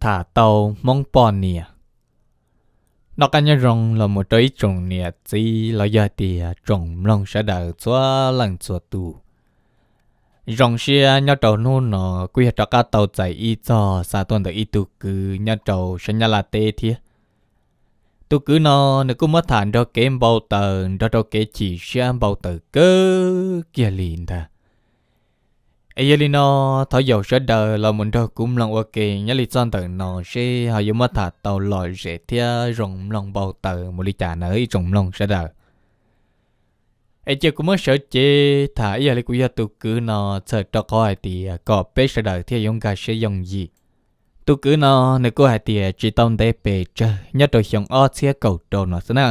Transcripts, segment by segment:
Tham tau Hmoob poj niam. Noj qab nyob zoo los mus rau ib tsoom niam txiv los yog tias tsoom mloog sawv daws txhua leej txhua tus. Zoo siab nyob rau hnub no kuj yog rov qab tau txais ib txog xa tuaj ntawm ib tug kwv nyob rau sab Nyab Laj teb thiab. Tus kwv no nws kuj muab tham nrog kev npau taws nrog rau kev chim siab npau taws kawg kiag li ntag. Es yog li no, thov yaum sawv daws los mus nrog kuv mloog ua ke nyob li txog ntawm no seb ho yuav muab tham tau lom zem thiab zoo mloog npau taws mus li cas na ib tsoom mloog sawv daws. Es cia kuv muab sawv cev tham ib yam li kuv yog tus kwv no, txhawm rau qhov hais tias kom peb sawv daws thiaj yuav nkag siab yooj yim. Tus kwv no nws kuj hais tias tsis tau ntev pes tsawg nyob rau xyoo ob txhiab kaum rau no xwb na.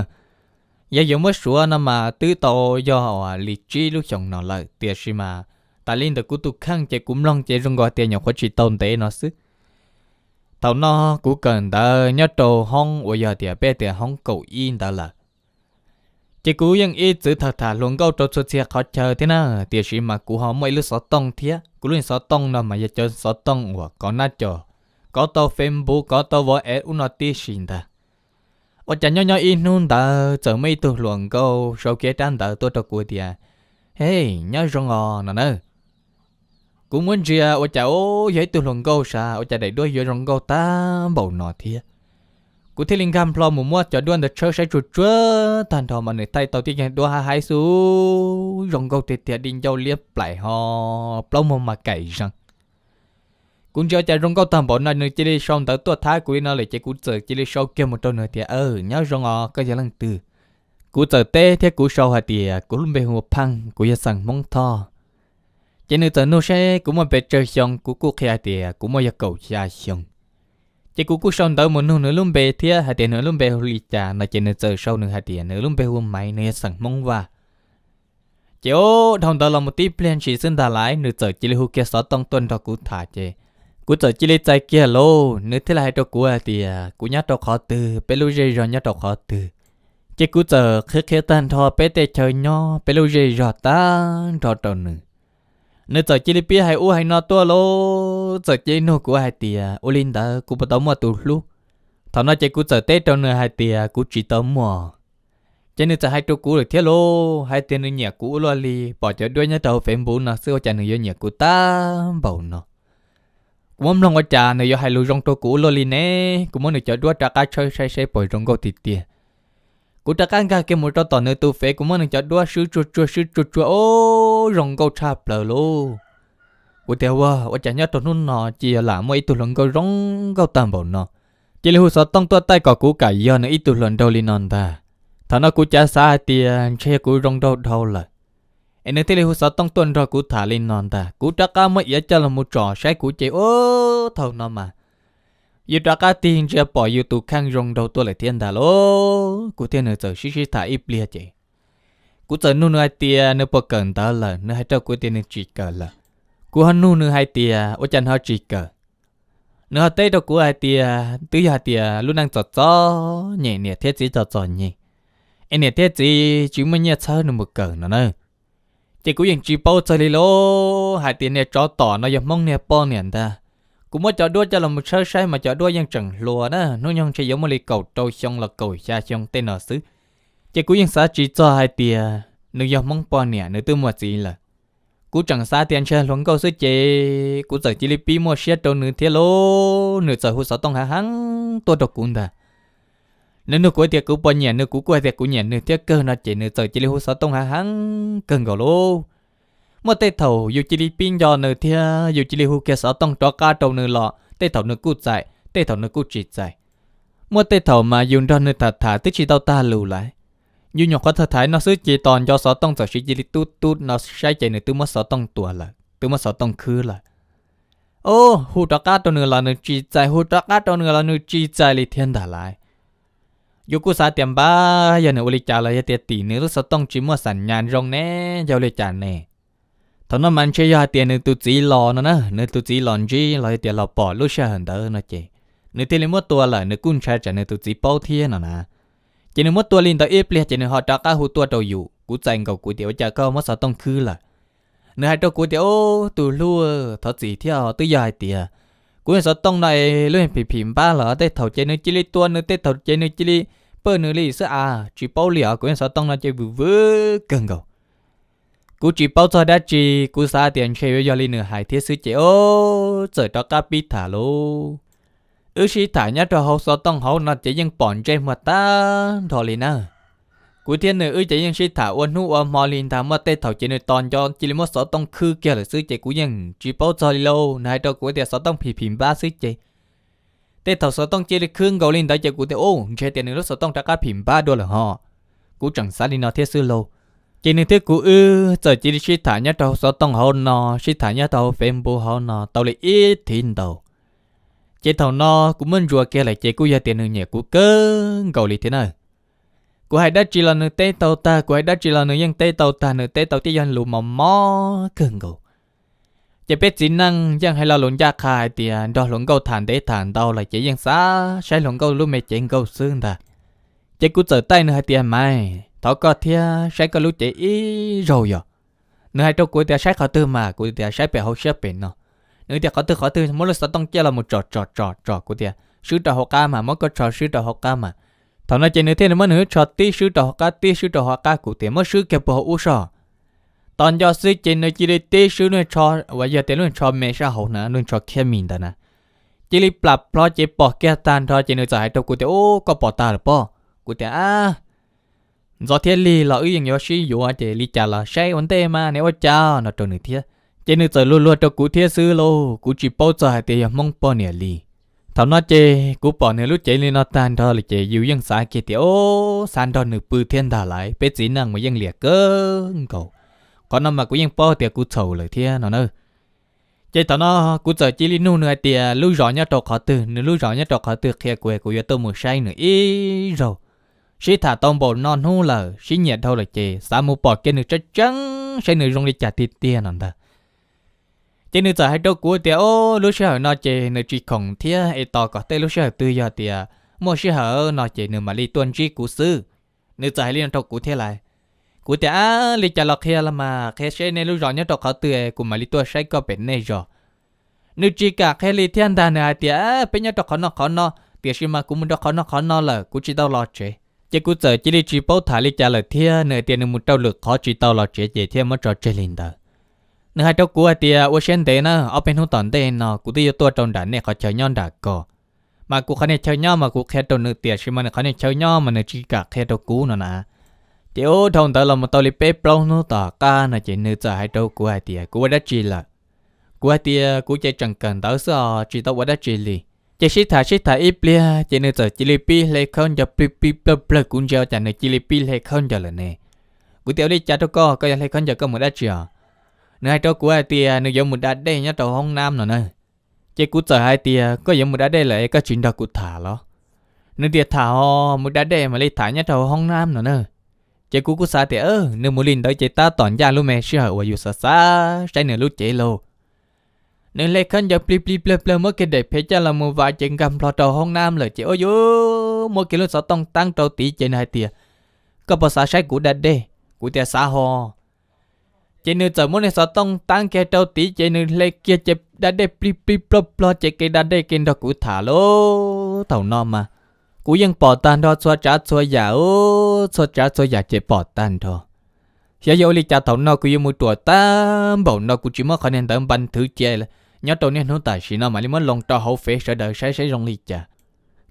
Yog yuav muab suav no mas twb tau yog uas li tsib lub xyoos no lawm, tiam sis mas tas li ntawm kuv tus kheej ces kuv mloog ces zoo nkaus tias nyuam qhuav tsis tau ntev no xwb. Thaum no kuv kawm ntawv nyob rau hoob uas yog tias peb tias hoob kaum ib ntawd lawm. Ces kuv yeej ib txwv tham tham hluas nkauj rau txhua txhia qhov chaw thiab na, tiam sis mas kuv ho muaj ib lub xov tooj thiab, kuv lub xov tooj no mas yog cov xov tooj uas kov nab cov, kov tau Facebook, kov tau WhatsApp ub no tib si ntag. Ua cas nyob nyob ib hnub ntawd txawm muaj ib tug hluas nkauj sau kiag rab ntawv tuaj rau kuv tias, Hej, nyob zoo os no na. Kuv muab ntsia ua cas ub yog ib tug hluas nkauj sav, ua cas daim duab yuav zoo nkauj tag npaum no thiab. Kuv thiaj li nkag nplo mus muab cov duab ntawd tshawb saib tsuag tsuag tag nrho mas nws thaij tau tib ceev duab haib haib xwb, zoo nkauj tiag tiag, di ncauj liab plaim ho plaub muag mas kaim zeeg. Kuv ntsia ua cas zoo nkauj tag npaum no nws cia li sau ntawv tuaj thab kuv li no lawm ces kuv txawm cia li sau kiag mus rau nws tias, Aw, nyob zoo os, koj yog leej twg? Kuv txawm teb thiab kuv sau hais tias kuv lub npe hu ua Pheej, kuv yog xeem Hmoob Thoj. Ces nws txawm nug seb kuv muaj pes tsawg xyoo, kuv kuj qhia hais tias kuv muaj yog kaum xya xyoo. Ces kuv kuj sau ntawv mus nug nws lub npe thiab hais tias nws lub npe hu li cas no ces nws txawm sau nws hais tias nws lub npe hu Maiv, nws yog xeem Hmoob Vaj. Ces o, dhau ntawd los mus tib pliag ntshis xwb ntag lauj, nws txawm cia li hu kiag xov tooj tuaj nrog kuv tham ces kuv txawm cia li txais kiag lauj, nws thiaj li hais rau kuv hais tias kuv nyob rau qhov twg, peb lub zej zog nyob rau qhov twg. Ces kuv txawm qhia qhia tag nrho peb tej chaw nyob, peb lub zej zog tag nrho rau nws. Nws txawm cia li pib hais ub hais no tuaj lauj, txawm cia li nug kuv hais tias ua li ntawd kuv puas tau muaj tus hlub. Thaum no ces kuv txawm teb rau nws hais tias kuv tsis tau muaj. Ces nws txawm hais rau kuv lawm thiab lauj, hais tias nws nyiam kuv ua luaj li, pom cov duab nyob rau hauv Facebook no xwb ua cas nws yuav nyiam kuv tag npaum no. Kuv muab mloog ua cas nws yuav hais lus zoo rau kuv ua luaj li ne. Kuv muab nws cov duab rov qab tshawb saib seb puas zoo nkauj tiag tiag. Kuv rov qab nkag kiag mus rau tom nws tus Fev, kuv muab nws cov duab swb tsuag tsuag swb tsuag tsuag, o, zoo nkauj tshaj plaws lauj. Kuv tias ua, ua cas nyob rau hnub no cia lam muaj ib tug hluas nkauj zoo nkauj tag npaum no, cia li hu xov tooj tuaj taij kom kuv kam yog nws ib tug hluas nraug li no ntag. Thaum no kuv cav xav hais tias ntshe yog kuv zoo nraug dhau lawm, es nws thiaj li hu xov tooj tuaj nrog kuv tham li no ntag. Kuv rov qab muab iav coj los mus tsom saib kuv ces ub, thaum no mas yus rov qab tig ntsia pom yus tus kheej zoo nraug tuaj lawm thiab ntag lauj. Kuv thiab nws txawm sib sib tham ib pliag ces kuv txawm nug nws hais tias nws puas kawm ntawv lawm, nws hais rau kuv tias nws tsis kawm lawm. Kuv ho nug nws hais tias ua cas nws ho tsis kawm. Nws ho teb rau kuv hais tias twb yog hais tias lub neej txom txom nyem, niam thiab txiv txom txom nyem, es niam thiab txiv tsis muaj nyiaj txhawb nws mus kawm no na. Ces kuv yeej tsis paub txog li lauj, hais tias niag tsov tom no yog Hmoob niag poj niam ntag. Kuv muab cov duab coj los mus tshawb saib mas cov duab yeej tseem hluas na, hnub nyoog ntshe yuav muaj li kaum rau xyoo los kaum xya xyoo tej no xwb. Ces kuv yeej xav tsis txog hais tias nws yog Hmoob poj niam, nws twb muaj txiv lawm. Kuv tseem xav tias ntshe hluas nkauj xwb ces kuv txawm cia li pib muaj siab rau nws thiab lauj. Nws txawm hu xov tooj heev heev tuaj rau kuv ntag. Nws nug kuv tias kuv puas nyiam nws, kuv kuj hais tias kuv nyiam nws thiab kawg no ces nws txawm cia li hu xov tooj heev heev kawg nkaus lauj. Muaj tej thaum yus cia li pib nco nws thiab yus cia li hu kiag xov tooj rov qab rau nws los tej thaum nws kuj txais, tej thaum nws kuj tsis txais. Muaj tej thaum mas yus nrog nws tham tham twb tsis tau tag lus lawm, yus nyuam qhuav tham tham no xwb ces tos nco xov tooj txawm cia li tub tub no saib ces nws twb muab xov tooj tua lawm, twb muab xov tooj khwb lawm. O, hu rov qab rau nws los nws tsis txais, hu rov qab rau nws los nws tsis txais li thiab ntag lauj. Yus kuj xav tias npab yog nws ua li cas los yog tias tim nws lub xov tooj tsis muaj xam nyas zoo ne, yog ua li cas ne. Thaum no mas ntshe yog hais tias nws tus txiv los no na, nws tus txiv los ntsib los yog tias los pom lub sij hawm ntawd no ces nws thiaj li muab tua lawm, nws kuj ntshai tsam nws tus txiv paub thiab no na. Ces nws muab tua li ntawd ib pliag ces nws ho rov qab hu tuaj rau yus, kuv txais nkaus kuv tias ua cas koj muab xov tooj khwb lawm. Nws hais rau kuv tias ub, tus hlub, thov txim thiab, twb yog hais tias Kuv yawg xov tooj no es lub phim phim npab los tej thaum ces nws cia li tua nws, tej thaum ces nws cia li pawj nws li xwb a, tsis paub li os. Kuv yawg xov tooj no ces vwm vwm kawg nkaus. Kuv tsis paub txog dab tsi, kuv xav tias ntshe yuav yog li nws hais thiab xwb ces o, txawm rov qab pib tham lauj. Wb sib tham nyob rau hauv xov tooj hauv no ces yeej pom ntsej muag tag nrho li na. Kuv thiab nws wb ces yeej sib tham ua hnub ua hmo li ntag, muaj tej thaum ces nws tos nco cia li muab xov tooj khwb kiag lawm xwb ces kuv yeej tsis paub txog li lauj. Nws hais rau kuv tias xov tooj phim phim npab xwb ces tej thaum xov tooj cia li khwb nkaus li ntawd ces kuv tias u, ntshe tias nws lub xov tooj rov qab phim npab dua lawm ho. Kuv tseem xav li no thiab xwb lauj. Ces nws thiab kuv wb txawm cia li sib tham nyob rau hauv xov tooj hauv no, sib tham nyob rau hauv Facebook hauv no tau li ib thiv ntau. Ces thaum no kuv muab ntsuas kiag lawm ces kuj yog tias nws nyiam kuv kawg nkaus li thiab na. Kuv hais dab tsi los nws teb tau tag, kuv hais dab tsi los nws yeej teb tau tag, nws teb tau tej yog lus mos mos kawg nkaus. Ces peb txiv neej yeej hais lo lus ncaj qha hais tias nrog hluas nkauj tham ntev tham ntau lawm ces yeej xav saib hluas nkauj lub me cev nkauj xwb ntag. Ces kuv txawm taij nws hais tias, Maiv, thov koj thiab saib koj lub cev ib zaug yom. Nws hais rau kuv tias, Saib qhov twg mas? Kuv tias, Saib pem hauv siab pem no. Nws tias, Qhov twg qhov twg? Muab lub xov tooj ciaj los mus tsom tsom tsom tsom. Kuv tias, Swb rau hauv qab mas, muab koj tsho swb rau hauv qab mas. Thaum no ces nws thiaj li muab nws lub tsho tib swb rau hauv qab, tib swb rau hauv qab. Kuv tias, Muab swb kiag puag hauv ub soj. Tos nco xwb ces nws cia li tib swb lub tsho uas yog tias lub tsho me sab hauv na, lub tsho khiab mis ntawd na, cia li plam plho ces pom kiag tag nrho ces nws txawm hais rau kuv tias, Ub, koj pom tag lawm pob? Kuv tias, Ntxov thiab lig los wb yeej yuav sib yuav ces li cas los saib ua ntej mas, neb ua cas? No rau nws thiab. Ces nws txawm luag luag rau kuv thiab xwb lauj, kuv tsis paub txog hais tias yog Hmoob poj niam li. Thaum no ces kuv pom nws lub cev li no tag nrho lawm ces yus yeej xav kiag tias, Ub, xav nrog nws pw thiab ntag lauj, peb txiv neej mas yeej liam kawg nkaus. Qhov no mas kuv yeej paub tias kuv txhaum lawm thiab no na. Ces thaum no kuv txawm cia li nug nws hais tias lub zos nyob rau qhov twg, nws lub zos nyob rau qhov twg, qhia kuv, kuv yuav tuaj mus saib nws ib zaug. Sib tham tau npaum no hnub lawm, sib nyiam dhau lawm ces xav mus pom kiag nws tseeb tseeb saib nws zoo li cas tiag tiag no ntag. Ces nws txawm hais rau kuv tias, Ob, lub sij hawm no ces nws tsis khoom thiab es tos kom tej lub sij hawm twg yog tias muaj sij hawm no ces nws mam li tuaj ntsib kuv xwb. Nws txawm hais li no rau kuv thiab lauj. Kuv tias, Ab, li cas los qhia los mas, qhia seb nej lub zos nyob rau qhov twg es kuv mam li tuaj saib koj pem nej zos. Nws tsis kam qhia li thiab ntag, nws hais tias, Peb nyob rau qhov no qhov no, tiam sis mas kuv mus rau qhov no qhov no lawm, kuv tsis tau los tsev. Ces kuv txawm cia li tsis paub tham li cas lawm thiab, nws hais tias nws mus rau lwm qhov tsis tau los tsev ces thiaj muab tso tseg li ntawd. Nws hais rau kuv hais tias, Ua siab ntev na, ob peb hnub tom ntej no kuv twb yuav tuaj rau nram nej qhov chaw nyob nram ko. Mas kuv qhov niag chaw nyob mas kuv qhia rau nws, tiam sis mas nws qhov niag chaw nyob mas nws tsis kam qhia rau kuv no na. Ces ub, dhau ntawd los mus tau li peb plaub hnub tom qab no ces nws txawm hais rau kuv hais tias, Kuv ua dab tsi lawm? Kuv hais tias, Kuv ces tseem kawm ntawv xwb os, tsis tau ua dab tsi li. Ces sib tham sib tham ib pliag ces nws txawm cia li pib hle khaub ncaws plig plig plawg plawg, kuv ntsia ua cas nws cia li pib hle khaub ncaws lawm ne. Kuv tias, Ua li cas rau koj, koj yuav hle khaub ncaws koj mus dab tsi os? Nws hais rau kuv hais tias nws yuav mus da dej nyob rau hoob nab no na. Ces kuv txawm hais tias, Koj yuav mus da dej lawm es koj tsis nrog kuv tham los? Nws tias, Tham os, mus da dej mam li tham nyob rau hauv hoob nab no na. Ces kuv kuj xav tias nws mus li ntawd ces tab tom ncaj lub me sij hawm uas yus xav xav saib nws lub cev lauj. Nws hle khaub ncaws plig plig plawg plawg muab kiag daim phev coj los mus vam ces nkag nplho rau hoob nab lawm ces ua yuav muab kiag lub xov tooj taab rau tid ces nws hais tias, Koj puas xav saib kuv da dej? Kuv tias, Xav ho. Ces nws txawm muab nws xov tooj taab kiag rau tid ces nws hle kiag ces da dej plig plig plog plog ces kev da dej kev nrog kuv tham lauj. Thaum no mas kuv yeej pom tag nrho txhua tsav txhua yam, txhua tsav txhua yam ces pom tag nrho. Xyov yog ua li cas thaum no kuv yuav mus ruam tag npaum no kuv tsis muab qhov niag ntawd npa nthwv cia nyob rau niaj hnub tam sim no mam li muab loo rau hauv fev sawv daws saib saib zoo li cas.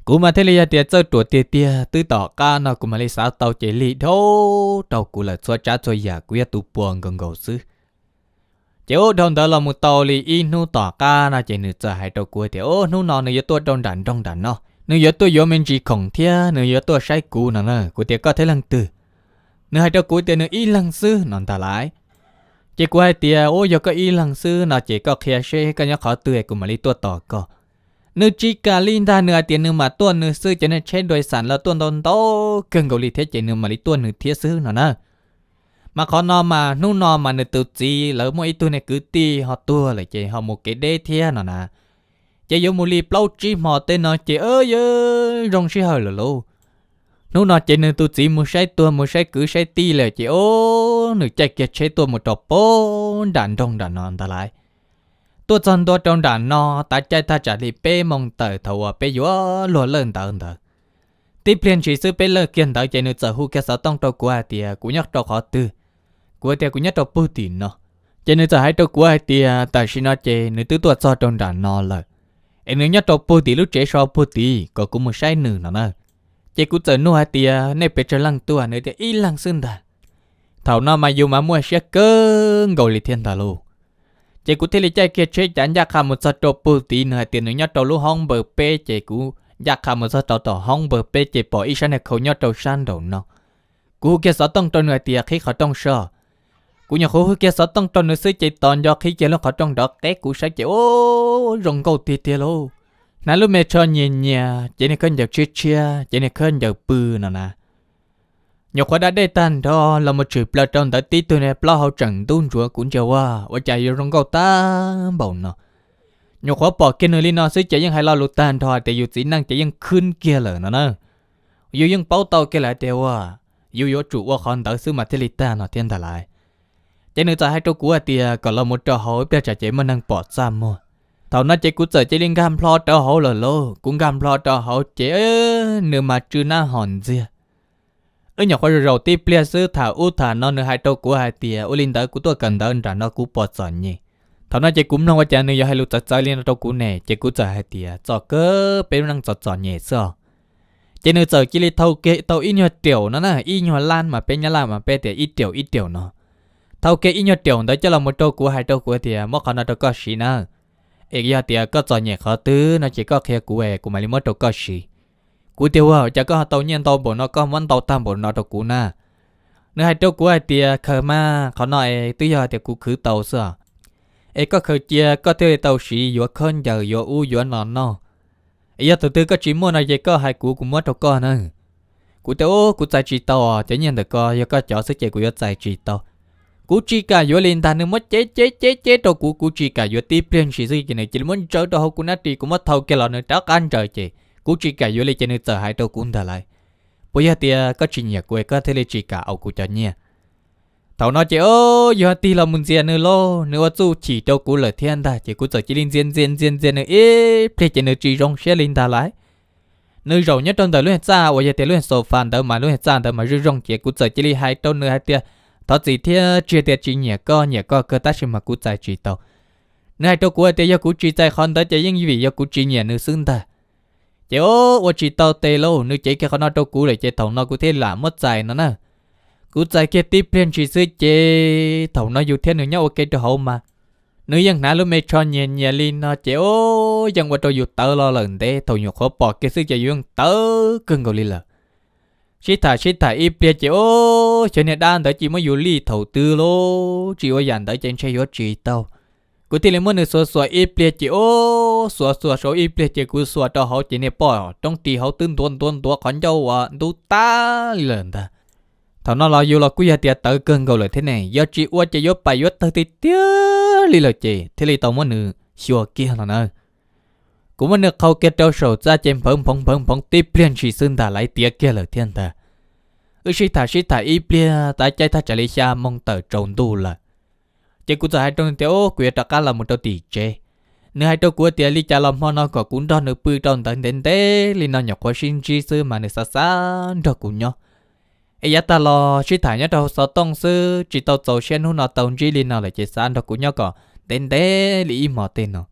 Kuv mas thiaj li yog tias txawj ruam tiag tiag, twb tom qab no kuv mam li xav tau ces lig dhau rau kuv lawm, txhua tsav txhua yam kuv yog tus puas nkaus nkaus xwb. Ces ub, dhau ntawd los mus tau li ib hnub tom qab no ces nws txawm hais rau kuv tias ub, hnub no nws yuav tuaj rau nram nroog nram no, nws yuav tuaj yuav me ntsis khoom thiab nws yuav tuaj saib kuv no na. Kuv tias koj thiab leej twg? Nws hais rau kuv tias nws ib leeg xwb no ntag lauj. Ces kuv hais tias ub, yog koj ib leeg xwb no ces koj qhia seb koj nyob qhov twg kuv mam li tuaj tos koj. Nws tsis kam li ntag, nws hais tias nws mam tuaj nws xwb, cov niag tsheb dua xam los tuaj ntau ntau kawg nkaus li thiab ces nws mam li tuaj nws thiab xwb no na. Mas qhov no mas hnub no mas nws tus txiv lawv muaj ib tug niag kwv tij ho tuag lawm ces ho mus kev deb thiab no na. Ces yuav mus li plaub tsib hmo tej no ces yuav zoo sij hawm lawm lauj. Hnub no ces nws tus txiv mus saib tuag mus saib kwv saib tij lawm ces ub, nws caij kiag tsheb tuaj mus rau pem nram nroog nram no ntag lauj. Tuaj txog ntua rau nram no, tav caij thaj tsam li peb moos tawm thaum uas peb yuav luag lawj ntawv ntawd. Tib pliag ntshis xwb peb lawj kiag ntawv ces nws txawm hu kiag xov tooj rau kuv hais tias kuv nyob rau qhov twg. Kuv tias kuv nyob rau puag tim no. Ces nws txawm hais rau kuv hais tias tam sim no ces nws twb tuaj txog rau nram no lawm, es nws nyob rau puag tim lub tsev so puag tim kom kuv mus saib nws no na. Ces kuv txawm nug hais tias nej pes tsawg leej tuaj, nws tias ib leeg xwb ntag. Thaum no mas yus mas muaj siab kawg nkaus li thiab ntag lauj. Ces kuv thiaj li caij kiag tsheb cav ncaj qha mus txog rau puag tid, nws hais tias nws nyob rau lub hoob npawg peb, ces kuv ncaj qha mus txog rau tom hoob npawg peb ces pom ib sab niag khau nyob rau sab nraum no. Kuv hu kiag xov tooj rau nws hais tias qhib qhov rooj soj. Kuv nyuam qhuav hu kiag xov tooj rau nws xwb ces tos nco qhib kiag lub qhov rooj nrov qeb kuv saib ces ub, zoo nkauj tiag tiag lauj. Hnav lub me tsho nyias nyias ces niag khaub ncaws tshiab tshiab ces niag khaub ncaws pw no na. Nyuam qhuav da dej tag nrho los mus tshwm plaws rau ntawd tib tug niag plaub hau tseem ntub ntsuav, kuv ntsia ua, ua cas yuav zoo nkauj tag npaum no. Nyuam qhuav pom kiag nws li no xwb ces yeej hais lo lus tag nrho hais tias yus txiv neej ces yeej khwb kiag lawm no na. Yus yeej paub tau kiag lawm hais tias ua, yus yuav tsum ua qhov ntawd xwb mas thiaj li tag no thiab ntag lauj. Ces nws txawm hais rau kuv hais tias kom los mus rau hauv ib pliag tsam ces muaj neeg pom txaj muag. Thaum no ces kuv txawm cia li nkag nplho rau hauv lawm lauj. Kuv nkag nplho rau hauv ces nws mas tsw nab hom ntxiag. Wb nyuam qhuav zaum zaum tib pliag xwb tham ub tham no nws hais rau kuv hais tias ua li ntawd kuv tuaj kawm ntawv nram no kuv pom txom nyem. Thaum no ces kuv mloog ua cas nws yuav hais lus txawv txawv li no rau kuv ne, ces kuv txawm hais tias txom kawg peb lub neej txom txom nyem xwb os. Ces nws txawm cia li thau kiag tau ib nyuag riaum no na, ib nyuag lab mas peb Nyab Laj mas peb tias ib riaum ib riaum no. Thau kiag ib nyuag riaum ntawd coj los mus rau kuv hais rau kuv tias muab qhov no rau koj siv na. Es yog tias koj txom nyem qhov twg no ces koj qhia kuv es kuv mam li muab rau koj siv. Kuv tias ua cas koj ho tau nyiaj ntau npaum no koj muab ntau tag npaum no rau kuv na. Nws hais rau kuv hais tias khaws mas qhov no es twb yog tias kuv khwv tau xwb os. Es koj khaws cia koj thiaj li tau siv yuav khaub ncaws yuav ub yuav no noj. Es yog tus twg koj tsis muaj no ces koj hais kuv kuv muab rau koj na. Kuv tias ub kuv txais tsis tau os, cov nyiaj ntawm ko yog koj cov xwb ces kuv yuav txais tsis tau. Kuv tsis kam yuav li ntag, nws muab ceb ceb ceb ceb rau kuv, kuv tsis kam yuav tib pliag ntshis xwb ces nws cia li muab ntsaws rau hauv kuv nab ris, kuv muab thau kiag los nws rov qab ntsaws ces kuv tsis kam yuav li ces nws txawm hais rau kuv ntag lauj, puas yog tias koj tsis nyiam kuv es koj thiaj li tsis kam au kuv cov nyiaj? Thaum no ces o, yus tig los mus ntxias nws lauj, nws ua txuj chim rau kuv lawm thiab ntag ces kuv txawm cia li ntxias ntxias ntxias ntxias nws ib pliag ces nws tsis zoo siab li ntag lauj. Nws zaum nyob rau ntawm lub niag txaj uas yog tias lub niag sofa ntawd mas lub niag txaj ntawd mas zoo zoo ces kuv txawm cia li hais rau nws hais tias thov txim thiab, tsis tias tsis nyiam koj, nyiam koj kawg tab sis mas kuv txais tsis tau. Nws hais rau kuv hais tias yog kuv tsis txais qhov ntawd ces yeej vim yog kuv tsis nyiam nws xwb ntag. Ces o, ua tsis tau tes lauj, nws cev kiag qhov no rau kuv lawm ces thaum no kuv thiaj lam muab txais no na. Kuv txais kiag tib pliag ntshis xwb ces thaum no yus thiab nws nyob ua ke rau hauv mas nws yeej hnav lub me tsho nyias nyias li no ces o, yeej ua rau yus tawv los lawm ntev, thaum nyuam qhuav pom kiag xwb ces yus yeej tawv kawg nkaus li lawm. Sib tham sib tham ib pliag ces o, xyov niag dab ntawd cia muab yus lij thaum twg lauj, tsis ua yam ntawd ces ntshe yuav tsis tau. Kuv thiaj li muab nws xuas xuas ib pliag ces o, xuas xuas sau ib pliag ces kuv xuas rau hauv ces niag poj roob ris hauv twb ntuav ntuav ntuav qhov ncauj uas ntub tag li lawm ntag. Thaum no los yus los kuj yog tias tawv kawg nkaus lawm thiab ne, yog tsis ua ces yuav pais yuav tawg tiag tiag li lawm ces thiaj li tau muab nws xyuas kiag no na. Kuv muab nws qhau kiag rau saum txaj ces nphawv nphoov nphoov nphoov tib pliag ntshis xwb ntag lauj, tiav kiag lawm thiab ntag. Wb sib tham sib tham ib pliag tav caij thaj tsam li xya moo tawm tsaus ntuj lawm. Ces kuv txawm hais rau nws tias o, kuv yuav rov qab los mus rau tim tsev. Nws hais rau kuv tias li cas los hmo no kom kuv nrog nws pw rau ntawd ntev ntev li no nyuam qhuav sib ntsib xwb mas nws xav xav nrog kuv nyob. Es yav tag los sib tham nyob rau hauv xov tooj xwb tsis tau txaus siab, hnub no tau ntsib li no lawm ces xav nrog kuv nyob kom ntev ntev li ib hmos tej no.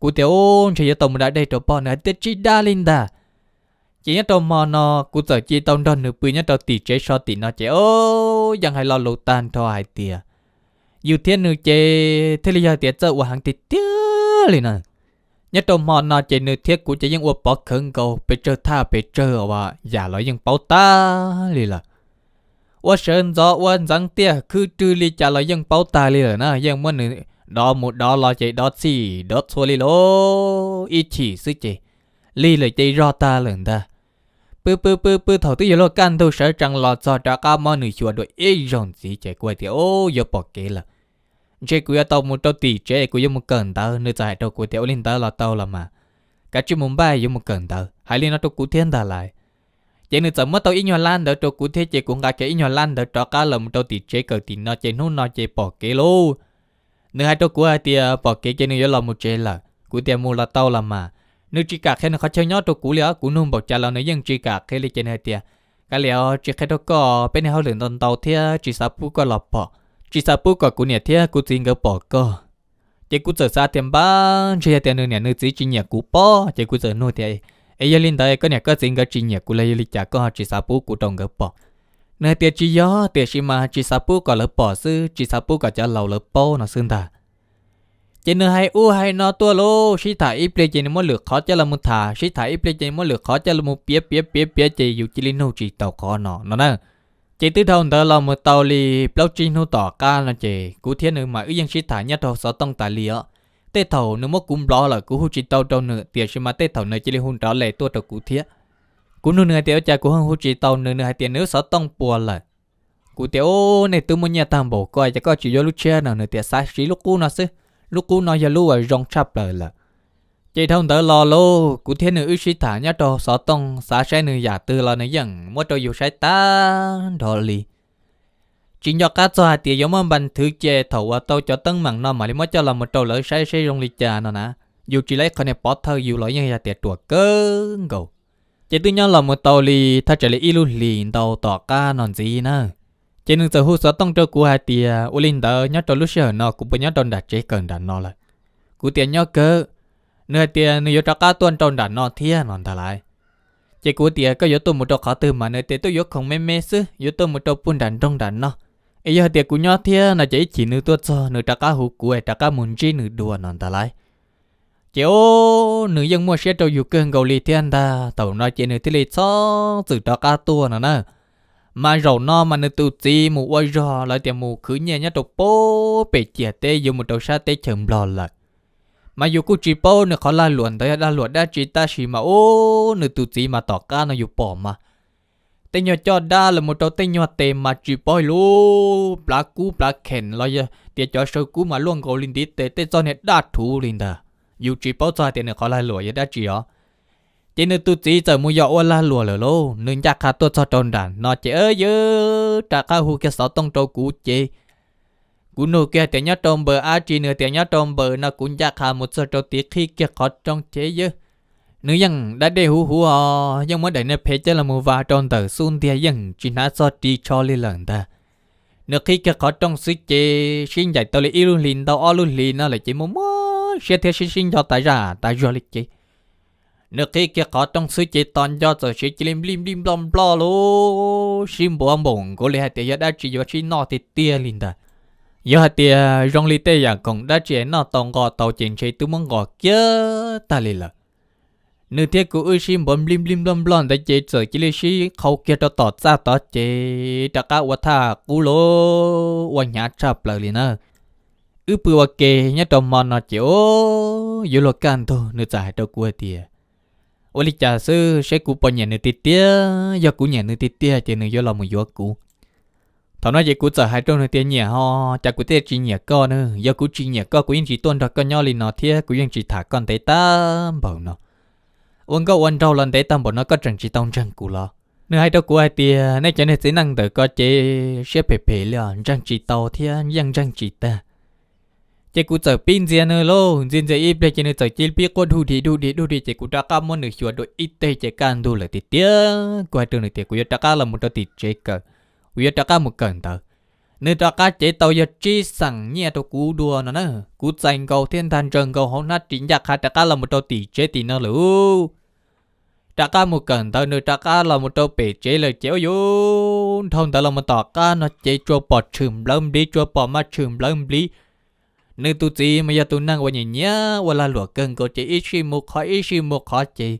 Kuv tias ub, ntshe yuav tau mus da dej rau pog, nws hais tias tsis da li ntag. Ces nyob rau hmo no kuv txawm cia tau nrog nws pw nyob rau tim tsev so tim no ces o, yeej hais lo lus tag nrho hais tias yus thiab nws ces thiaj li yog tias txawj ua heev tiag tiag li na. Nyob rau hmo no ces nws thiab kuv ces yeej ua pov khawv nkaus pes tsawg thaj pes tsawg yam los yeej paub tag li lawm. Ua sawv ntxov ua ntxeev tiaj khwb rwg li cas los yeej paub tag li lawm na, yeej muab nws dov mus dov los ces dov txhij dov txhua li lauj, ib chim xwb ces lig lawm ces zog tag lawm ntag. Pw pw pw pw thaum twb yuav luag kaj ntug sawv tsees los txog rov qab muab nws xyuas dua ib zaug ntxiv ces kuv hais tias o, yuav pom kev lawm. Ntshe kuv yuav tau mus rau tim tsev, kuv yuav mus kawm ntawv. Nws txawm hais rau kuv tias ua li ntawd los tau los mas, kav tsij mus npaj yuav mus kawm ntawv, hais li no rau kuv thiab ntag lauj. Ces nws txawm muab tau ib nyuag lab ntawv rau kuv thiab ces kuv nqa kiag ib nyuag lab ntawv rov qab los mus rau tim tsev kawm tim no ces hnub no ces pom kev lauj. Nws hais rau kuv hais tias pom kev ces nws yuav los mus tsev lawm. Kuv tias mus los tau los mas. Nws tsis kam qhia nws qhov chaw nyob rau kuv li os, kuv nug npaum cas los nws yeej tsis kam qhia li ces nws hais tias, kav liam, tsis qhia rau koj, peb niag hauj lwm ntau ntau thiab tsis xav pub koj los pom, tsis xav pub kom kuv niam thiab kuv txiv nkawd pom koj. Ces kuv txawm xav tias npab ntshe yog tias nws niam nws txiv tsis nyiam kuv pob, ces kuv txawm nug tias, es yog li ntawd koj niam koj txiv nkawd tsis nyiam kuv los yog li cas koj tsis xav pub kuv rau nkawd pom? Nws hais tias tsis yog, tiam sis mas tsis xav pub kom lawv pom xwb, tsis xav pub kom cov laus lawv paub no xwb ntag. Ces nws hais ub hais no tuaj lauj, sib tham ib pliag ces nws muab lwm qhov coj los mus tham, sib tham ib pliag ces nws muab lwm qhov coj los mus piav piav piav piav ces yus cia li nug tsis tau qhov no no na. Ces twb dhau ntawd los mus tau li plaub tsib hnub tom qab no ces kuv thiab nws mas wb yeej sib tham nyob rau xov tooj tas li os. Tej thaum nws muab kuv nplov lawm kuv hu tsis tau rau nws, tiam sis mas tej thaum nws cia li hu nrov les tuaj rau kuv thiab. Kuv nug nws hais tias ua cas kuv hu tsis tau nws, nws hais tias nws lub xov tooj puas lawm. Kuv tias ub, nej twb muaj nyiaj tag npaum ko ces koj tsis yuav lub tshiab no? Nws tias xav siv lub qub no xwb, lub qub no yog lub uas zoo tshaj plaws lawm. Ces dhau ntawd los lauj, kuv thiab nws wb sib tham nyob rau xov tooj, xav saib nws yam twg los nws yeej muab rau yus saib tag nrho li. Tsis nco qab txog hais tias yuav muab npas thwv cia thaum uas tau cov teeb meem no mam li muab coj los mus rau lawv saib seb zoo li cas no na. Yus tsis laib qhov niag pov thawj yus los yeej yog tias ruam kawg nkaus. Ces twb nyob los mus tau li thaj tsam li ib lub hlis ntau tom qab no ntxiv na, ces nws txawm hu xov tooj rau kuv hais tias ua li ntawd nyob rau lub sij hawm no kuv puas nyob rau nram tsev kawm nram no lawm. Kuv tias nyob kawg. Nws hais tias nws yuav rov qab tuaj rau nram no thiab no ntag lauj. Ces kuv tias koj yuav tuaj mus rau qhov twg mas? Nws tias tuaj yuav khoom me me xwb, yuav tuaj mus rau puag nram nroog nram no. Es yog hais tias kuv nyob thiab no ces ib chim nws tuaj txog nws rov qab hu kuv es rov qab mus ntsib nws dua no ntag lauj. Ces o, nws yeej muaj siab rau yus kawg nkaus li thiab ntag, thaum no ces nws thiaj li txhob txwm rov qab tuaj no na. Mas zaum no mas nws tus txiv mus ua zog lawv tias mus khwv nyiaj nyob rau pem ciam teb yuav mus rau sab teb chaws Nplog lawm. Mas yus kuj tsis paub nws qhov lag luam ntawd yog lag luam dab tsi tab sis mas ub, nws tus txiv mas tom qab no yus pom mas tej nyuag coj dab los mus rau tej nyuag tes mas tsis paub lub plab kub plab kheem los yog tias cov saw kub mas luaj nkaus li ntiv tes, tej txoj niag daj rhuv li ntag. Yus tsis paub txog hais tias nws qhov lag luam yog dab tsi os. Ces nws tus txiv txawm mus yos ua lag luam lawm lauj, nws ncaj qha tuaj txog rau nram no ces yawg rov qab hu kiag xov tooj rau kuv ces kuv nug kiag hais tias nyob rau npaws dab tsi, nws tias nyob rau npaws no, kuv ncaj qha mus txog rau tid qhib kiag qhov rooj ces yawg, nws yeej dab dej huv huv os, yeej muab daim niag phev coj los mus vas rau ntawm xub ntiag yeej tsis hnav txog ris tsho li lawm ntag. Nws qhib kiag qhov rooj xwb ces sib ncaim tau li ib lub hlis ntau ob lub hlis no lawm ces muaj muaj siab thiab sib sib nco tas zaj tas zog li ces nws qhib kiag qhov rooj xwb ces tos nco txawm siav cia li nplij nplij nploj nploj lauj, sib npuav npaum nkaus li hais tias yog dab tsi yuav sib noj tiag tiag li ntag. Yog hais tias zoo li tej yam khoom dab tsi noj tau nqos tau ces ntshe twb muab nqos kiag tag li lawm. Nws thiab kuv wb sib npuav nplij nplij nploj nploj ntawd ces txawm cia li sib qhau kiag rau tom txaj tod ces rov qab ua thaj qub lauj, ua hnyav tshaj plaws li na. Wb pw ua ke nyob rau hmo no ces o, yuav luag kaj ntug nws txawm hais rau kuv hais tias, ua li cas xwb, seb kuv puas nyiam nws tiag tiag, yog kuv nyiam nws tiag tiag ces nws yuav los mus yuav kuv. Thaum no ces kuv txawm hais rau nws tias nyiam ho, cas kuv thiaj tsis nyiam koj na, yog kuv tsis nyiam koj kuv yeej tsis tuaj nrog koj nyob li no thiab kuv yeej tsis tham koj ntev tag npaum no. Ua nkauj ua nraug los ntev tag npaum no koj tseem tsis tau ntseeg kuv los? Nws hais rau kuv hais tias nej cov niag txiv neej ntawm ko ces siab phem phem li os, ntseeg tsis tau thiab yeej ntseeg tsis tag. Ces kuv txawm pib ntxias nws lauj, ntxias ntxias ib pliag ces nws txawm cia li pib quaj dug dig dug dig dug dig ces kuv rov qab muab nws xyuas dua ib teg ces kaj ntug lawm tiag tiag. Kuv hais rau nws tias kuv yuav rov qab los mus rau tim tsev kawm, kuv yuav rov qab mus kawm ntawv. Nws rov qab cev tau yog tsib xeem nyiaj rau kuv dua no na. Kuv txais nkaus thiab ntag, ntsaws nkaus hauv hnab ris ncaj qha rov qab los mus rau tim tsev tim no lawm. Rov qab mus kawm ntawv, nws rov qab los mus rau pem tsev lawm ces ua yuv dhau ntawd los mus tom qab no ces tsuas pom tshwm nplawv npliv, tsuas pom mas tshwm nplawv npliv. Nws tus txiv mas yog tus neeg uas nyiam nyiam ua lag luam kawg nkaus ces ib sij mus qhov ib sij mus qhov ces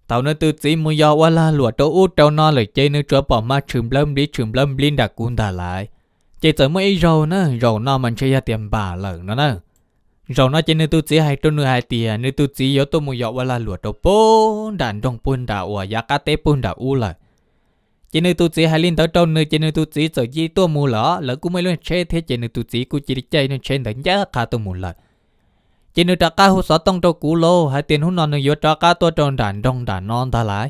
thaum nws tus txiv mus yos ua lag luam rau ub rau no lawm ces nws tsuas pom mas tshwm nplawv npliv tshwm nplawv npliv nram kuv ntag lauj. Ces txawm muaj ib zaug na, zaum no mas ntshe yog tias npam lawm no na. Zaum no ces nws tus txiv hais rau nws hais tias nws tus txiv yuav tuaj mus yos ua lag luam rau puag nram nroog puag nram uas yav qab teb puag nram ub lawm. Ces nws tus txiv hais li ntawd rau nws ces nws tus txiv txawm cia li tuaj mus lawm, lawv kuj muaj ib lub tsheb thiab ces nws tus txiv kuj cia li caij lub tsheb ntawd ncaj qha tuaj mus lawm. Ces nws rov qab hu xov tooj rau kuv lauj hais tias hnub no nws yuav rov qab tuaj rau nram nroog nram no ntag lauj.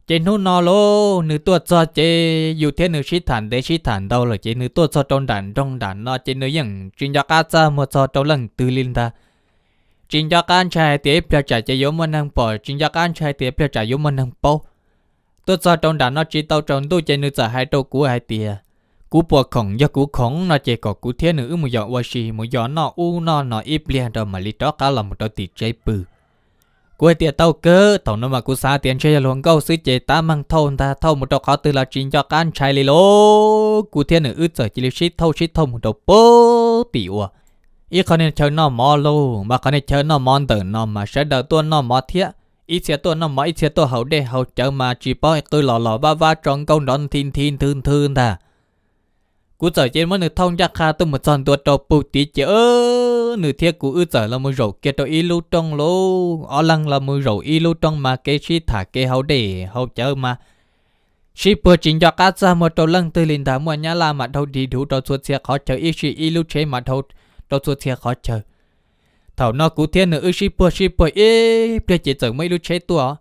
Ces hnub no lauj, nws tuaj txog ces yus thiab nws sib tham ntev sib tham ntau lawm ces nws tuaj txog rau nram nroog nram no ces nws yeej tsis nco qab txaj muag txog rau leej twg li ntag. Tsis nco qab ntshai hais tias ib pliag tsam ces yuav muaj neeg pom, tsis nco qab ntshai hais tias pliag tsam yuav muaj neeg paub. Tuaj txog rau nram no tsis tau tsaus ntuj ces nws txawm hais rau kuv hais tias, kuv puas khoom, yog kuv khoom no ces kom kuv thiab nws wb mus yos ua si, mus yos noj ub noj no ib pliag rau mam li rov qab los mus rau tim tsev pw. Kuv hais tias tau kawg, thaum no mas kuv xav tias ntshe yog hluas nkauj xwb ces tab meeg thauj ntag, thauj mus rau qhov twg los tsis nco qab ntshai li lauj. Kuv thiab nws wb txawm cia li sib thauj sib thauj mus rau pem tim ua ib qho niag chaw noj mov lauj, mas qhov niag chaw noj mov ntawm no mas sawv daws tuaj noj mov thiab, ib txhia tuaj noj mov ib txhia tuaj haus dej haus cawv mas tsis paub qw los los vab vab tso nkauj nrov nthi nthi nthwv nthwv ntag. Kuv txawm cia muab nws thauj ncaj qha tuaj mus txog ntua rau puag tid ces nws thiab kuv wb txawm los mus zaum kiag rau ib lub rooj lauj, ob leeg los mus zaum ib lub rooj mas kev sib tham kev haus dej haus cawv mas sib puag tsis nco qab txaj muag rau leej twg li ntag, muaj nyab laj mas dhau dig dhuv rau txhua txhia qhov chaw, ib sij ib lub tsheb mas dhau rau txhua txhia qhov chaw. Thaum no kuv thiab nws wb sib puag sib puag ib pliag ces txawm muaj ib lub tsheb tuaj.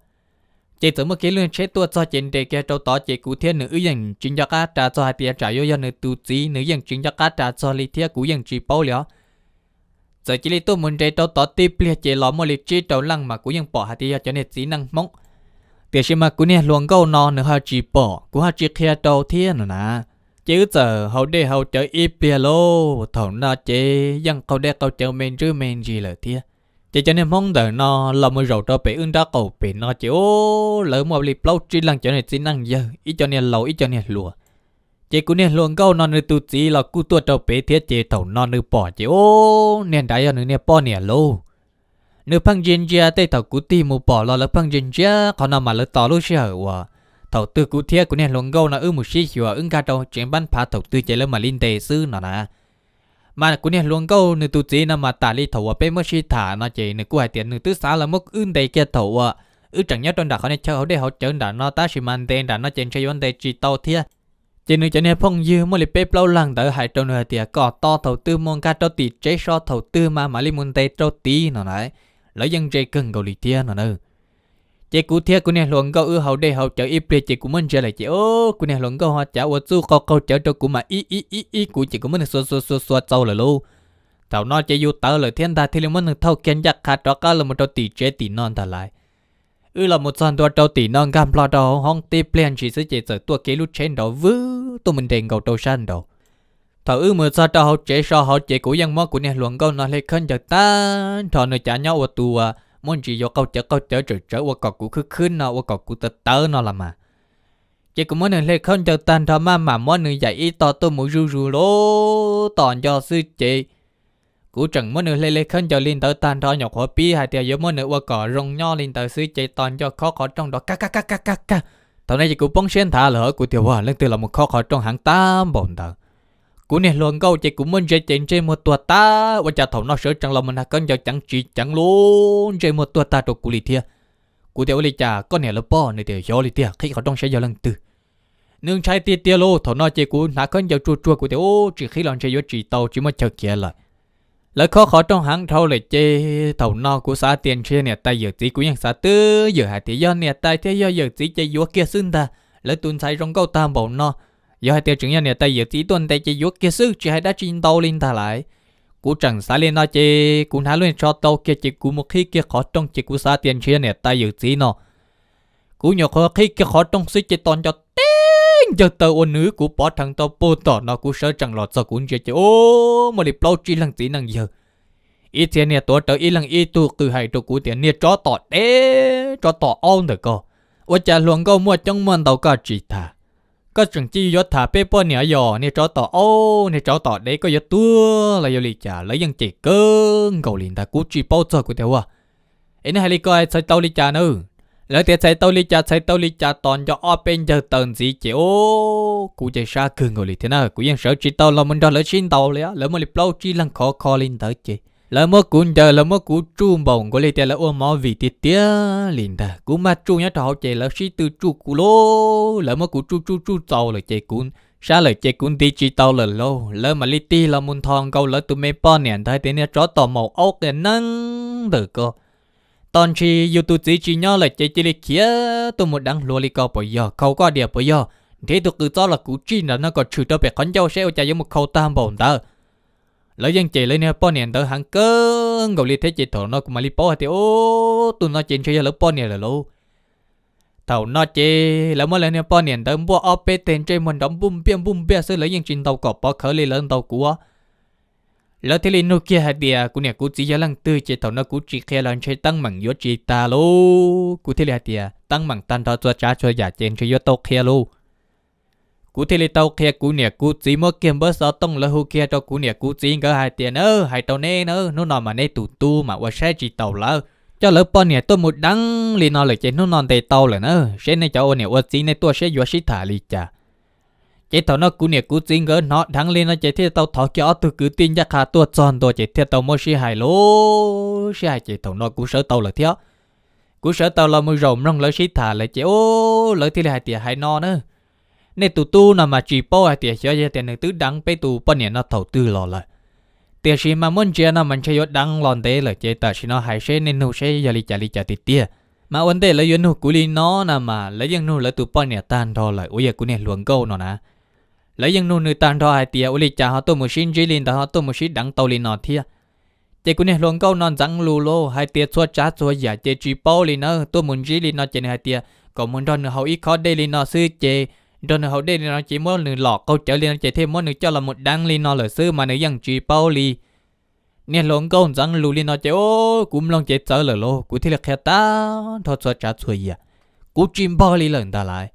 Ces txawm muaj kiag lub tsheb tuaj txog ces nres kiag rau tod ces kuv thiab nws wb yeej tsis nco qab ras txog hais tias tsam yuav yog nws tus txiv, nws yeej tsis nco qab ras txog li thiab kuv yeej tsis paub li os. Txawm cia li tuaj mus nres rau tod tib pliag ces los muaj li tsib rau leej mas kuv yeej pom hais tias yog cov niag txiv neej Hmoob, tiam sis mas kuv niag hluas nkauj no nws ho tsis pom, kuv ho tsis qhia rau thiab no na. Ces wb txawm haus dej haus cawv ib pliag lauj, thaum no ces yeej qaug dej qaug cawv me ntsis me ntsis lawm thiab. Ces cov niag Hmoob ntawm no los mus zaum rau pem wb nraub qaum pem no ces lawv muaj li plaub tsib leeg cov niag txiv neej yawg, ib co niag laus ib co niag hluas. Ces kuv niag hluas nkauj no nws tus txiv los kuj tuaj rau pem thiab ces thaum no nws pom ces niag nrad yog nws niag poj niam lauj. Nws pheej ntsia ntsia tej thaum kuv tig mus pom los lawv pheej ntsia ntsia qhov no mas lawv tos lub sij hawm uas thaum twg kuv thiab kuv niag hluas nkauj no wb mus sib xyuas wb nkag rau tsev npab phav thaum twg ces lawv mam li ntes xwb no na. Mas kuv niag hluas nkauj nws tus txiv no mas tas li thaum uas peb muab sib tham no ces nws kuj hais tias nws twb xav los muab wb ntes kiag thaum uas wb tseem nyob rau nram qhov niag chaw haus dej haus cawv nram no tab sis mas ntes nram no ces ntshe yuav ntes tsis tau thiab. Ces nws cov niag phooj ywg muaj li peb plaub leeg ntawd hais rau nws hais tias kom tos thaum twg mus nkag rau tim tsev so thaum twg mas mam li mus ntes rau tid no na. Lawv yeej ntse kawg nkaus li thiab no na. Ces kuv thiab kuv niag hluas nkauj wb haus dej haus cawv ib pliag ces kuv muab ntsia lawm ces kuv niag hluas nkauj ho cav ua txuj qaug qaug cawv rau kuv mas ib ib ib ib kuv ces kuv muab nws xuas xuas xuas xuas txaus lawm lauj. Thaum no ces yus tawv lawm thiab ntag thiaj li muab nws thauj kiag ncaj qha rov qab los mus rau tim tsev tim no ntag lauj. Wb los mus txog ntua rau tim no nkag nplho rau hauv hoob tib pliag ntshis xwb ces txawm tuaj kiag lub tsheb nraud vwb tuaj mus nres nkaus rau sab nraud. Thaum wb mus txog rau hauv tsev so hauv ces kuv yeej muab kuv niag hluas nkauj no hle khaub ncaws tag nrho, nws cav nyob ua tus uas muaj ntsis yuav qaug cawv qaug cawv tsawm tsawv ua kom kuv khwb khwb no ua kom kuv tawv tawv no los mas. Ces kuv muab nws hle khaub ncaws tag nrho maj mam muab nws yaim ib tog tuaj mus zuj zus lub tom nco xwb ces kuv tseem muab nws hle hle khaub ncaws li ntawd tag nrho nyuam qhuav pib hais tias yuav muab nws ua kom zoo nyob li ntawd xwb ces tos nco khob qhov rooj nrov kag kag kag kag kag kag. Thaum no ces kuv poob siab nthav lawm kuv tias ua leej twg los mus khob qhov rooj heev tag npaum ntawd. Kuv niag hluas nkauj ces kuv muab ntsia ces ntsej muag tuag tag, ua cas thaum no sawv tsees los mus hnav khaub ncaws ceev tsis ceev lub ntsej muag tuag tag rau kuv li thiab. Kuv tias ua li cas koj niam lawv poj? Nws tias xyov li tiag, qhib qhov rooj saib yog leej twg. Nws ntshai tiag tiag lauj. Thaum no ces kuv hnav khaub ncaws tsuag tsuag kuv tias ub tsis qhib los ntshe yuav tsis tau tsis muaj chaw khiav lawm. Lawv khob qhov rooj heev dhau lawm ces thaum no kuv xav tias ntshe niam tais yawm txiv, kuv yeej xav twb ywm hais tias yog niam tais thiab yog yawm txiv ces yuav kiag xwb ntag, lawv tus ntxhais zoo nkauj tag npaum no. Yog hais tias tseem yog niam tais yawm txiv tuaj ntes ces yuav kiag xwb tsis hais dab tsi ntau li ntag lauj. Kuv tseem xav li no ces kuv hnav lub niag tsho tau kiag ces kuv mus qhib kiag qhov rooj ces kuv xav tias ntshe yog niam tais yawm txiv no. Kuv nyuam qhuav qhib kiag qhov rooj xwb ces tos nco teb ncawg taw ua nws kuv pov rhees tau puag tom no kuv sawv tsees los txog kuv ntsia ces ub muaj li plaub tsib leeg txiv neej yawg. Ib txhia niag tuav rawv ib leeg ib tug qw hais rau kuv tias niag tsov tom dev tsov tom aub ntawm koj, ua cas hluas nkauj muaj coob muaj ntau koj tsis tham? Koj tseem cia yuav tham peb poj niam yog niag tsov tom aub niag tsov tom dev koj yuav tuag los yog li cas? Lawv yeej cem kawg nkaus li ntag kuv tsis paub txog kuv tias ua es nej hais li ko txhais tau li cas na? Lawv tias txhais tau li cas txhais tau li cas tos nco ob peb ncawg taw ntxiv ces ub kuv ces sab kawg nkaus li thiab na. Kuv yeej sawv tsis tau los mus nrog lawv sib ntaus li, lawv muaj li plaub tsib leeg khov kho li ntawd ces lawv muab kuv ncaws lawv muab kuv tsuj npaum nkaus li tias lawv ua movie tiag tiag li ntag. Kuv maj tsuj nyob rau hauv ces lawv sib tw tsuj kuv lauj, lawv muab kuv tsuj tsuj tsuj txaus lawm ces kuv sab lawm ces kuv nti tsis tau lawm lauj. Lawv mam li tig los mus ntho nkaus lawv tus me poj niam ntawd hais tias niag tsov tom maum aub qias neeb ntawm koj, Tos ntshe yus tus txiv tsis nyob lawm ces cia li khiav tuaj mus deev hluas li ko puas yog, khau koj diam puas yog, nrhiav tus qws txob los kuv tsij nram no kom tshwm rau pem qhov ncauj seb ua cas yuav mus khau tag npaum ntawd. Lawv yeej cem lawv niag poj niam ntawd heev kawg nkaus li thiab ces thaum no kuv mam li paub hais tias, ub, tus no ces ntshe yog lawv poj niam lawm lauj. Thaum no ces lawv muab lawv niag poj niam ntawd npuaj ob peb teg ntsej muag nrov npuj npiaj npuj npiaj xwb, lawv yeej tsis ntaus kom pov khawv li, lawv ntaus kuv. Lawv thiaj li nug kiag hais tias kuv niam kuv txiv yog leej twg, ces thaum no kuv tsis qhia los ntshe teeb meem yuav tsis tag lauj. Kuv thiaj li hais tias teeb meem tag nrho txhua tsav txhua yam ces ntshe yuav tau qhia lauj. Kuv thiaj li tau qhia kuv niam kuv txiv, muab kiag npawb xov tooj lawv hu kiag rau kuv niam kuv txiv nkawd hais tias, na, hais rau neb na, hnub no mas neb tus tub mas ua saib tsis taus lawv, coj lawv poj niam tuaj mus deev li no lawm ces hnub no ntes tau lawm na, seb nej cov ua niam ua txiv nej tuaj seb yuav sib tham li cas. Ces thaum no kuv niam kuv txiv nkawd hnov dheev li no ces thiaj tau thov kiag ob tug kwv tij ncaj qha tuaj txog ntua ces thiaj tau muab sib hais lauj. Sib hais ces thaum no kuv sawv tau lawm thiab. Kuv sawv tau los mus zaum mloog lawv sib tham lawm ces, ub, lawv thiaj li hais tias, hais no na, nej tus tub no mas tsis paub hais tias xyov yog tias nws twb deev peb tus poj niam no thaum twg los lawm. Tiam sis mas muab ntsia no mas ntshe yuav deev los ntev lawm ces tam sim no hais seb nej nug seb yog li cas li cas tiag tiag. Mas ua ntej lawv yuav nug kuv li no na mas lawv yeej nug lawv tus poj niam tag nrho lawm uas yog kuv niag hluas nkauj no na. Lawv yeej nug nws tag nrho hais tias ua li cas ho tuaj mus sib ntsib li ntawd, ho tuaj mus sib deev tau li no thiab. Ces kuv niag hluas nkauj no ntxeev lus lauj, hais tias txhua tsav txhua yam ces tsis paub li na, tuaj mus ntsib li no ces nws hais tias kom mus nrog nws haus ib khob dej li no xwb ces nrog nws haus dej li no ces muab nws lom qaug cawv li no ces thiaj muab nws coj los mus deev li no lawm xwb mas nws yeej tsis paub li. Niag hluas nkauj ntxeev lus li no ces, ub, kuv mloog ces txawv lawm lauj, kuv thiaj li qhia tag nrho txhua tsav txhua yam. Kuv tsis npog li lawm ntag lauj.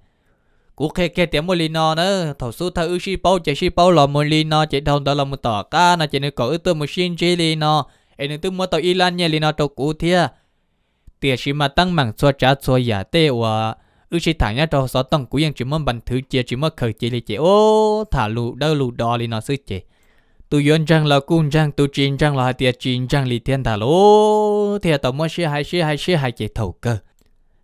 Kuv qhia kiag tias muaj li no na, thaum xub thawj wb sib paub ces sib paub los mus li no ces dhau ntawd los mus tom qab no ces nws kom wb tuaj mus sib ntsib li no, es nws twb muab tau ib lab nyiaj li no rau kuv thiab. Tiam sis mas teeb meem txhua tsav txhua yam tej uas wb sib tham nyob rau xov tooj kuv yeej tsis muab npas thwv cia, tsis muab khaws cia li ces, ub, tham lus dawb lus do li no xwb ces tus yuav ntseeg los kuj ntseeg, tus tsis ntseeg los hais tias tsis ntseeg li thiab ntag lauj. Thiaj tau muab sib hais sib hais sib hais ces thaum kawg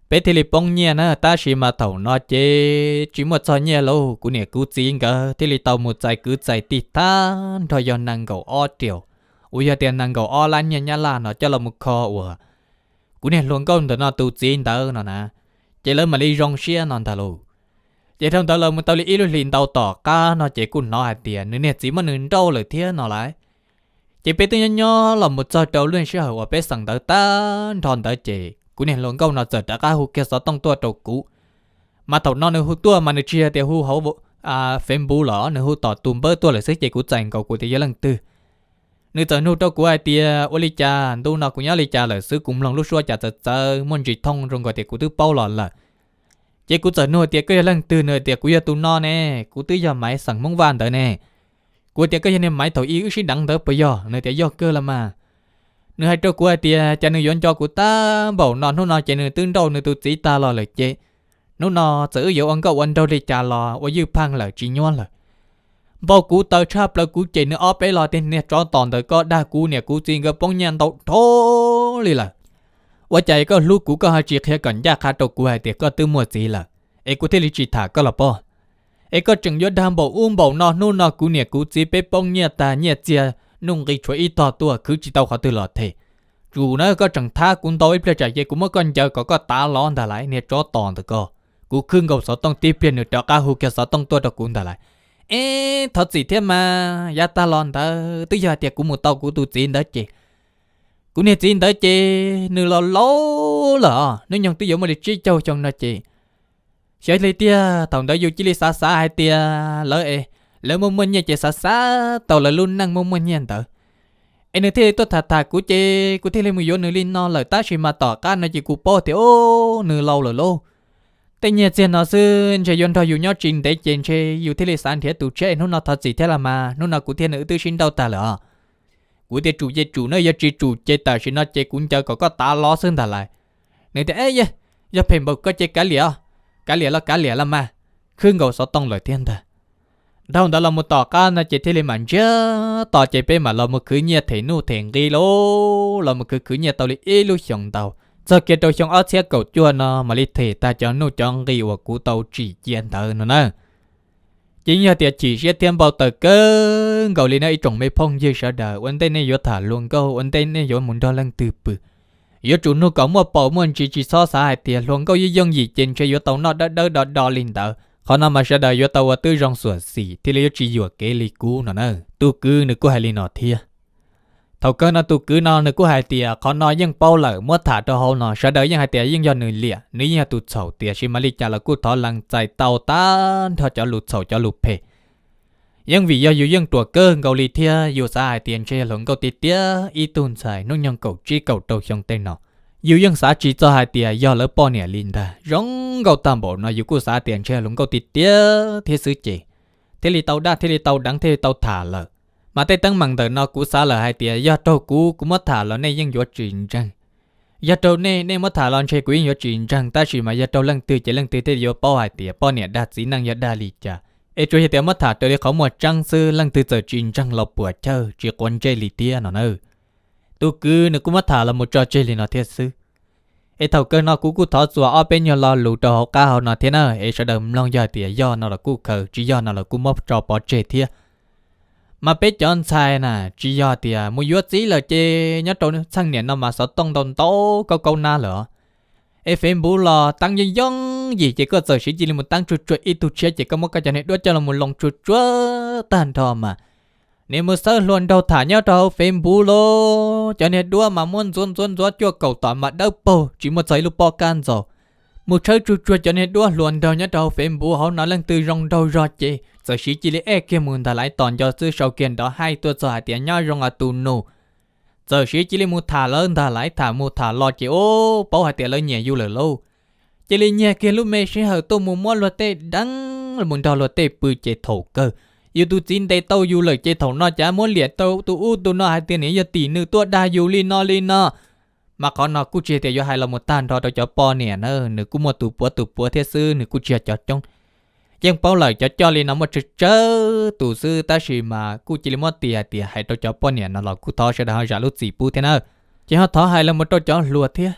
peb thiaj li poob nyiaj na. Tab sis mas thaum no ces tsis muaj txog nyiaj lauj, kuv niam kuv txiv nkawd thiaj li tau mus txais kwv txais tij tag nrho yog nees nkaum ob riaum, uas yog tias nees nkaum ob lab nyiaj Nyab Laj no coj los mus kho uas kuv niag hluas nkauj ntawm no tus txiv ntawd no na, ces lawv mam li zoo siab no ntag lauj. Ces dhau ntawd los mus tau li ib lub hlis ntau tom qab no ces kuj hnov hais tias nws niag txiv muab nws nrauj lawm thiab no lauj. Ces peb twb nyob nyob los mus txog rau lub sij hawm uas peb xeem ntawv tag nrho ntawd ces kuv niag hluas nkauj no txawm rov qab hu kiag xov tooj tuaj rau kuv. Mas thaum no nws hu tuaj mas nws tsis yog tias hu hauv Facebook los, nws hu tom tus npawb tuaj lawm xwb ces kuv txais nkaus kuv tias yog leej twg. Nws txawm nug rau kuv hais tias ua li cas ntu no kuv nyob li cas lawm xwb, kuv mloog lub suab cas txawv txawv muaj ntsis thooj zoo nkaus tias kuv twb paub los lawm. Ces kuv txawm nug tias koj yog leej twg, nws tias kuv yog tus no ne, kuv twb yog Maiv xeem Hmoob Vaj ntawd ne. Kuv tias koj yog niag Maiv thaum ub wb sib deev ntawd puas yog? Nws tias yog kawg los mas. Nws hais rau kuv hais tias cas nws yuav nco kuv tag npaum no, hnub no ces nws twb nrauj nws tus txiv tag los lawm ces hnub no txawm wb yuav ua nkauj ua nraug li cas los ua ywj phaej lawm tsis nyuaj lawm. Npau kuv taws tshaj plaws, kuv cem nws ob peb los tias niag tsov tom ntawm koj dag kuv niam kuv txiv nkawd poob nyiaj ntau dhau li lawm. Ua cas koj hlub kuv koj ho tsis qhia kom ncaj qha rau kuv hais tias koj twb muaj txiv lawm, es kuv thiaj li tsis tham koj los pob. Es koj tseem yuav dag npaum ub npaum no, hnub no kuv niam kuv txiv peb poob nyiaj tag nyiaj txiag, nuj nqi tshuav ib tog tuaj khwv tsis tau qhov twg los them. Tsum na koj tseem thab kuv ntau ib pliag tsam ces kuv muab koj ncaws kom koj tav los ntag lauj niag tsov tom ntawm koj. Kuv khwb nkaus xov tooj tib pliag nws rov qab hu kiag xov tooj tuaj rau kuv ntag lauj. Eb, thov txim thiab mas, yav tag los ntawd twb yog hais tias kuv mus tau kuv tus txiv ntawd ces, kuv niag txiv ntawd ces nws los laus lawm os, hnub nyoog twb yuav muaj li tsib caug xyoo no ces, xyov li tiag thaum ntawd yus cia li xav xav hais tias lawv, lawv muaj muaj nyiaj ces xav xav tau lawv lub neej muaj muaj nyiaj ntawd. Es nws thiaj li tuaj tham tham kuv ces kuv thiaj li mus yuav nws li no lawm, tab sis mas tom qab no ces kuv paub tias, ub, nws laus lawm lauj. Tej nyiaj txiag no xwb ntshe yuav nrog yus nyob tsis ntev ces ntshe yus thiaj li xav nrhiav tus tshiab, hnub no thov txim thiab los mas, hnub no kuv thiab nws wb twb sib nrauj tag lawm os. Kuv tias tsum ces tsum na, yog tsis tsum ces tam sim no ces kuv ncaws kom koj tav los xwb ntag lauj. Nws tias, eb, yog phem npaum koj ces kav liam, kav liam los kav liam los mas, khwb nkaus xov tooj lawm thiab ntag. Dhau ntawd los mus tom qab no ces thiaj li mam ntsiag to ces peb mam los mus khwv nyiaj them nuj them nqi lauj, los mus khwv khwv nyiaj tau li ib lub xyoos ntau. Txog kiag rau xyoo ob txhiab kaum cuaj no mam li them tag cov nuj cov nqi uas kuv tau tsim cia ntawd no na. Ces yog tias chim siab thiab npau taws kawg nkaus li no ib tsoom me phooj ywg sawv daws, ua ntej nej yuav tham hluas nkauj, ua ntej nej yuav mus nrog leej twg pw, Yuav tsum nug kom muaj paus muaj ntsis, tsis txhob xav hais tias hluas nkauj yooj yooj yim ces ntshe yuav tau noj dawb dawb do do li ntawd. Qhov no mas sawv daws yuav tau ua tib zoo xyuam xim thiaj li yuav tsis yuam kev li kuv no na. Tus kwv nws kuj hais li no thiab. Thaum kawg no tus kwv no nws kuj hais tias qhov no yeej paub lawm, muab tham rau hauv no sawv daws yeej hais tias yeej yog nws liam, nws yeej yog tus txhaum, tiam sis mas li cas los kuj thov lees txais tau tag nrho cov lus txhaum cov lus phem. Yeej vim yog yus yeej ruam kawg nkaus li thiab yus xav hais tias ntshe yog hluas nkauj tiag tiag ib tug ntxhais hnub nyoog kaum tsib kaum rau xyoo tej no. Yus yeej xav tsis txog hais tias yog lawv poj niam li ntag. Zoo nkauj tag npaum no yus kuj xav tias ntshe hluas nkauj tiag tiag thiab xwb ces thiaj li tau daj thiaj li tau deev thiaj li tau tham lawm. Mas tej teeb meem ntawm no kuv xav lawm hais tias yog raug kuv, kuv muab tham los nej yeej yuav tsis ntseeg. Yog raug nej, nej muab tham los ntshe kuv yeej yuav tsis ntseeg, tab sis mas yog raug leej twg ces leej twg thiaj yuav paub hais tias poj niam dag txiv neej yog dag li cas. Es tsuas yog tias muab tham raws li qhov muaj tseeb xwb, leej twg txawm tsis ntseeg los puam chawj tsis quav ntsej li thiab no na. Tus kwv nws kuj muab tham los mus tso tseg li no thiab xwb. Es thaum kawg no kuv kuj thov txuas ob peb nyuag lo lus rau hauv qab hauv no thiab na, es sawv daws mloog yog hais tias yog no los kuj khaws, tsis yog no los kuj muab tso pov tseg thiab. Mas peb cov ntxhais na tsis yog tias mus yuav txiv lawm ces nyob rau txheej niam no mas xov tooj ntau ntau kaub kaub nab lawm os. Es Facebook los teeb yooj yooj yim ces koj txawm siv cia li mus teeb tsuag tsuag ib tug tshiab ces koj muab koj cov niag duab coj los mus loo tsuag tsuag tag nrho mas niag mus xawb hluas nraug tham nyob rau hauv Facebook los cov niag duab mas muab ntxuav ntxuav ntxuav cuaj kaum tom mas dawb paug tsis muaj txog ib lub pob kab ntxaus. Mus tshawb tsuag tsuag cov niag duab hluas nraug nyob rau hauv Facebook hauv no leej twg zoo nraug zog ces txawm siv cia li ej kiag mus ntag lauj, tom nco xwb sau kiag nrov haij tuaj txog hais tias nyob zoo os tus nus. Txawm siv cia li mus tham lawv ntag lauj, tham mus tham los ces ub paub hais tias lawv nyiam yus lawm lauj. Cia li nyiag kiag lub me sij hawm tuaj mus muab luag tej deev los mus nrog luag tej pw ces thaum kawg yus tus txiv ntes tau yus lawm ces thaum no cas muab liam rau tus ub tus no hais tias nws yog tim nws tuaj dag yus li no li no. Mas qhov no kuj tsis hais tias yuav hais los mus tag nrho rau cov poj niam na, nws kuj muaj tus puav tus puav thiab xwb, nws kuj tsis yog cov coob. Yeej paub lawm cov coj li no muaj tsawg tsawg tus xwb, tab sis mas kuj cia li muab tias tias hais rau cov poj niam no los kuj thov sawv daws ho zam lub txim pub thiab na. Ces ho thov hais los mus rau cov hluas thiab.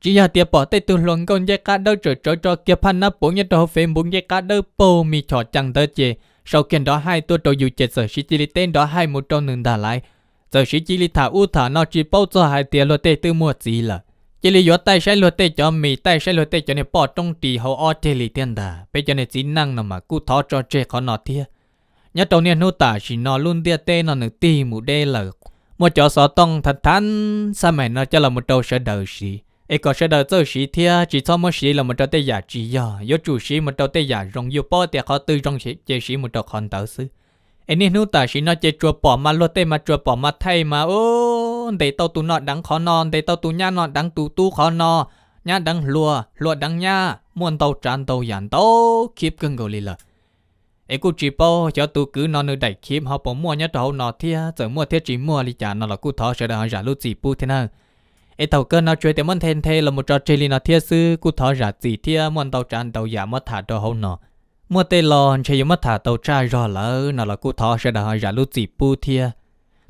Tsis yog tias pom tej tug hluas nkauj ncej qab dawb tsawm tsawv tso kiag phaj nab puv nyob rau hauv Facebook ncej qab dawb paug mis chom cees ntawd ces sau kiag nrov haij tuaj rau yus ces txawm siv cia li teb nrov haij mus rau nws ntag lauj. Txawm siv cia li tham ub tham no tsis paub txog hais tias luag tej twb muaj txiv lawm. Cia li yuav taij saib luag tej cov mis, taij saib luag tej cov niag poj roob ris hauv ob ceg li thiab ntag. Peb cov niag txiv neej no mas kuj thov tso tseg qhov no thiab. Nyob rau niaj hnub tam sim no lub ntiaj teb no nws tig mus deb lawm, muaj cov xov tooj thav thav xab maim no coj los mus rau sawv daws siv, es kom sawv daws txawj siv thiab tsis txhob muab siv los mus rau tej yam tsis yog, yuav tsum siv mus rau tej yam zoo, yus paub tias qhov twg zoo ces siv mus rau qhov ntawd xwb. Es niaj hnub tam sim no ces tsuas pom mas luag tej mas tsuas pom mas thaij mas ub ntes tau tus no deev qhov no, ntes tau tus nyab no deev tus tub qhov no, nyab deev hluas, hluas deev nyab, muaj ntau tsav ntau yam ntau khib kawg nkaus li lawm. Es kuj tsis paub xyov tus kwv no nws daim khib ho puas muaj nyob rau hauv no thiab, txawm muaj thiab tsis muaj li cas no los kuj thov sawv daws ho zam lub txim pub thiab na. Es thaum kawg no tsuas tias muab nthe nthe los mus tso tseg li no thiab xwb, kuj thov zam txim thiab, muaj ntau tsav ntau yam muab tham rau hauv no. Muaj tej lo ntshe yuav muab tham tau tshaj zog lawm no los kuj thov sawv daws ho zam lub txim pub thiab.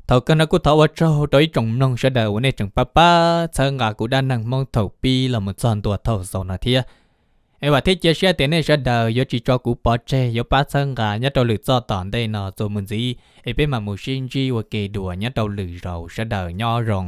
Thaum kawg no kuj thov ua tsaug rau ib tsoom mloog sawv daws uas nej tseem pab pab txhawb nqa kuv dab neeg Hmoob thaum pib los mus txog ntua thaum xaus no thiab. Es vam thiab cia siab tias nej sawv daws yuav tsis tso kuv pov tseg, yuav pab txhawb nqa nyob rau lwm txoj tom ntej no txuas mus ntxiv, es peb mam mus sib ntsib ua ke dua nyob rau lwm zaus, sawv daws nyob zoo.